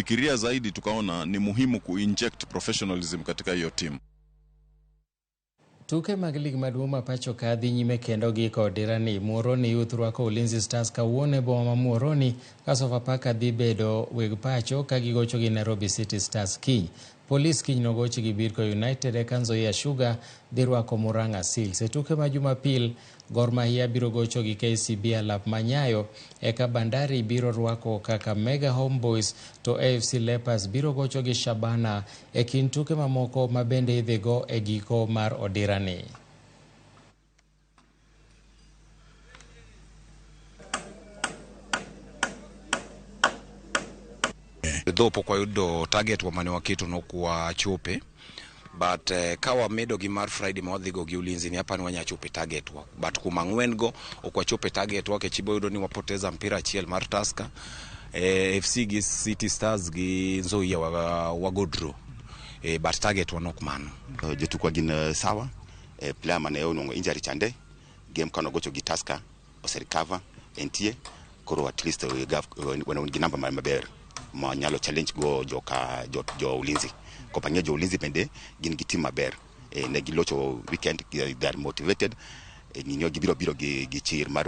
Tukafikiria zaidi, tukaona ni muhimu kuinject professionalism katika hiyo timu. Tuke mag lig maduong' ma pacho ka dhi nyime kendo giko odirani. Muhoroni Youth rwako Ulinzi Stars kawuono e boma ma Muhoroni ka Sofapaka dhi bedo weg pacho ka gigocho gi Nairobi City Stars kiny. Police kiny nogochi gi Bidco United eka Nzoia Sugar dhi rwako Murang'a Seals. E tuke ma Jumapil, Gor Mahia biro gocho gi KCB alap ma Nyayo eka Bandari biro rwako Kakamega Homeboys to AFC Leopards biro gocho gi Shabana e kind tuke mamoko ma bende idhigo e giko mar odirani. Though pok wayudo target wa mane waketo nok wachope but ka wamedo gi mar Friday ma wadhi go gi Ulinzi ni apani wanya chopo e target wa, but kuom ang'wen go ok wachopo e target wa nikech ibo yudo ni wapoteza mpira achiel mar Tusker, FC gi City Stars gi Nzoia wago draw, but target wa nok mano. Jotukwa gin sawa, player mane onwang'o injury chande game kano gocho gi Tusker ose recover entie, koro at least wan gi namba maber ma nyalo challenge go joka jo Ulinzi. Kopang'e jo Ulinzi bende gin gi team maber, ne gilocho weekend, they are motivated, ninyo gibiro biro gi chir mar